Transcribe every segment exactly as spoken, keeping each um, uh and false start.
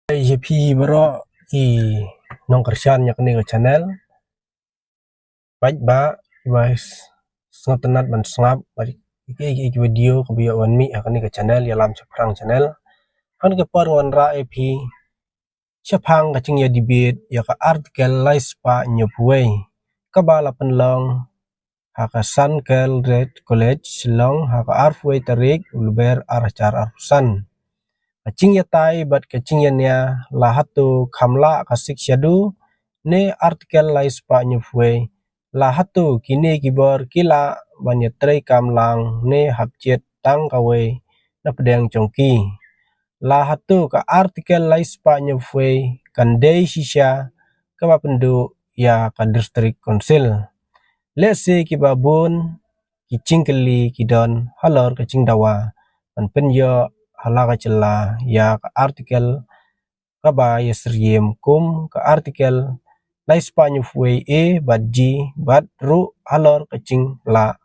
Ïa phi baroh ki nongkyrshan ïa kane ka channel. Peit ba, ba sngewtynnat ban sngap ba ki, ki, ki video kaba ïoh ban mih ha kane ka channel, Ïalam Shaphrang channel. Ha kane ka por nga wanrah ïa phi shaphang ka jingïa debate ïa ka Article lai spah hynñiewphew wei kaba la pynlong ha ka Sunkel Red College Shillong ha ka arphew wei tarik u Lber ar hajar arphew san. Ka jingïatai bad ka jingïania la hato kham lah ka Sixth Schedule ne Article lai spah hynñiewphew wei, la hato kine ki bor ki lah ban ïatreikam lang ne hap jied tang kawei na pdeng jong ki. La hato ka Article lai spah hynñiewphew wei kan dei shisha kaba pynduh ïa ka District Council. Lehse kiba bun ki jingkylli ki don halor ka jingdawa ban pynïoh ha la ka jylla ïa ka Article kaba ïasyriem kum ka Article lai spah hynñiewphew wei A bad G bad ruh halor ka jinglah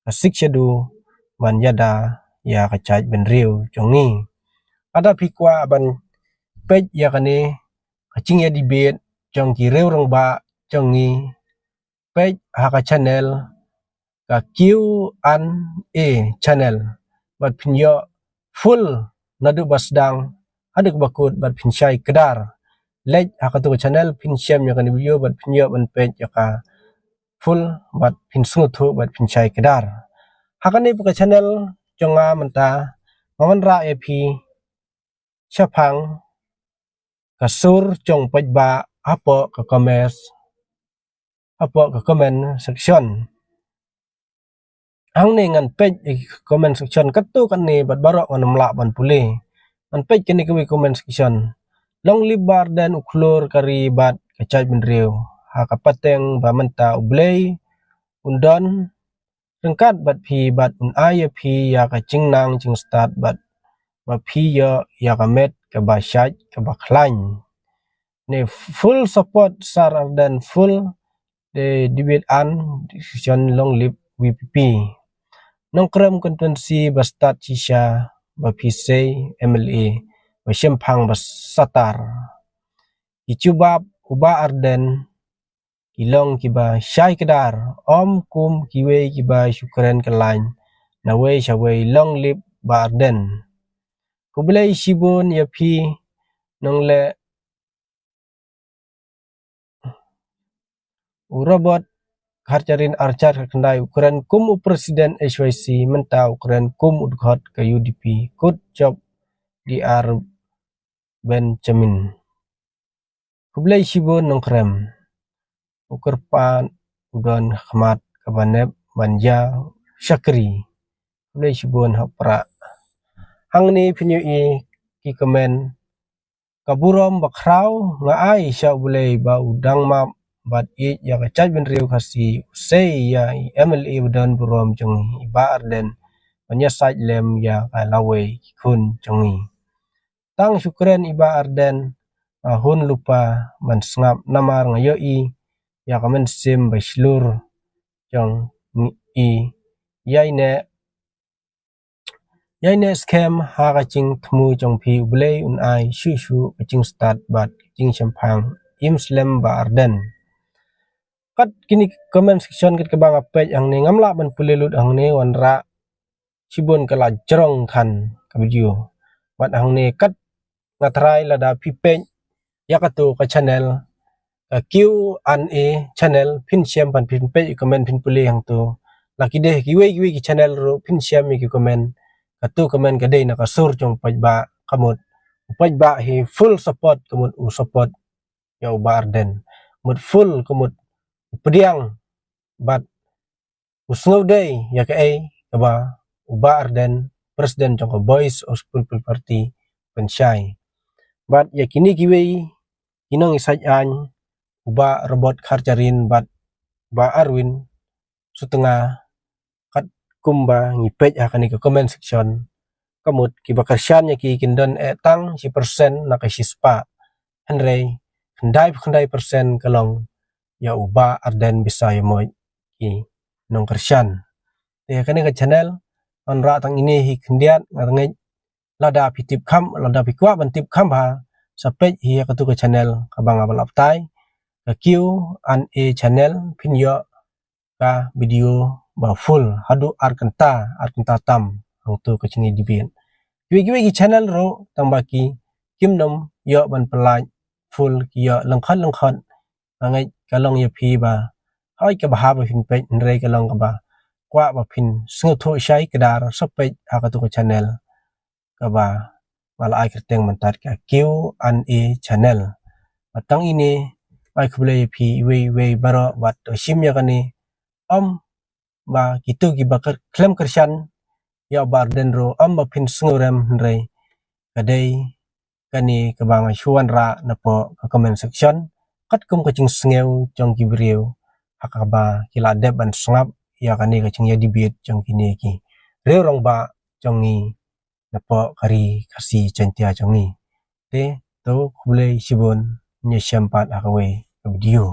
ka Sixth Schedule ban ïada ïa ka jaitbynriew jong ngi. Lada phi kwah ban peit ïa kane ka jingïa debate jong ki riew rangbah jong ngi, peit ha ka channel ka Q and A channel bad phin ïoh full naduh ba sdang haduh ba kut bad phin shai kdar. Leit ha katu ka channel phin shem ïa kane video bad phin ïoh ban peit ïa ka full bad phin sngewthuh bad phin shai kdar. Ha kane pat ka channel jong nga mynta nga wanrah ïa phi shaphang ka sur jong paidbah hapoh ka comments, hapoh ka comment section. Hangne ngan peit ïa ka comment section katto katne bad baroh ngan ym lah ban pule. Ngan peit kane kawei comment section. Long live Bah Ardent u khlur ka ri bad ka jaitbynriew. Ha ka pateng ba mynta U Blei un don ryngkat bad phi bad un ai ïa phi ïa ka jingnang jingstad bad ba phi ïoh ïa ka met kaba shait kaba khlaiñ. Ne full support Sir Ardent, full de David an decision, long live V P P. Nongkrem constituency ba stad shisha ba phi sei M L A ba shemphang ba satar. Ki jubab u Bah Ardent ki long kiba shai kdar, ym kum kiwei kiba shu kren kyllaiñ nawei shawei, long live Bah Ardent. Khublei shibun ïa phi nongleh. U Robert Kharcharin Archar ka khyndai u kren kum u president H Y C, mynta u kren kum u dkhot ka U D P. Kut jop D R Benjamin. Khublei shibun Nongkrem. U kyrpad u don khmat kaba nep ban ïa shakri. Khublei shibun ha u Prah. Hangne phin ïohi ki comment. Ka burom ba khraw nga ai sha U Blei ba u dang map bad ïeit ïa ka jaitbynriew Khasi, u sei ïa i M L A ba don burom jong ngi, i Bah Ardent, ban ïasaid lem ïa ka lawei ki khun jong ngi. Tang shu kren i Bah Ardent, nga hun lypa ban sngap namar nga ïohi ïa ka mynsiem ba shlur jong ngi, ïa ine Ïa ine skhem ha ka jingthmu jong phi, U Blei un ai shuh shuh ka jingstad bad ka jingshemphang. Im slem Bah Ardent. Kat kine comment section kat kaba nga peit hangne, ngam lah ban pule lut hangne, wanrah shibun ka la jrong than ka video. Bad hangne kat nga tharai lada phi peit ïa katu ka channel, ka Q and A channel, phin shem ban phin peit ïa comment, phin pule hangtu. La ki dei kiwei kiwei ki channel ruh phin shem ïa ki comment. Katu comment ka dei na ka sur jong u paidbah, ka mut u paidbah hi full support, ka mut u support ïa u Bah Ardent. Mut full, ka mut u pdiang bad u sngewdei ïa kaei kaba u Bah Ardent, president jong ka Voice of People Party, pynshai. Bad ïa kine kiwei ki nongïasaid aiñ, u Bah Robert Kharcharin bad Bah Arwin Sutnga, katkum ba ngi peit ha kane ka comment section, ka mut kiba kyrshan ïa ki kin don eh tang shi percent na ka shispah. Hynrei khyndai phew khyndai percent ka long ïa u Bah Ardent Basaiawmoit ki nongkyrshan. Te kane ka channel, wanrah tang ine hi khyndiat, nga ngeit lada phi tip kham, lada phi kwah ban tip kham bha, sa peit hi ha katu ka channel kaba nga ba la batai, ka Q and A channel, phin ïoh ka video ba full haduh ar kynta, ar kynta tam hangtu ka jingïadebate. Kiwei kiwei ki channel ruh tang ba ki kim nym ïoh ban pynlait full, ki ïoh lyngkhot lyngkhot. Nga ngeit ka long ïa phi ba hoi kaba hap ba phin peit, hynrei ka long kaba kwah ba phin sngewthuh shai kdar, sa peit ha katu ka channel kaba nga la ai kyrteng mynta ka Q and A channel. Bad tang ine, ai khublei ïa phi iwei iwei baroh bad to shim ïa kane, ym ba kitu kiba kyr-, khlem kyrshan ïa u Bah Ardent ruh, ym ba phin sngewrem, hynrei ka dei kane kaba nga shu wanrah napoh ka comment section katkum ka jingsngew jong ki briew ha kaba ki la dep ban sngap ïa kane ka jingïadebate jong kine ki riew rangbah jong ngi napoh ka ri Khasi Jaiñtia jong ngi. Te to khublei shibun, ngin ïashem pat ha kawei ka video.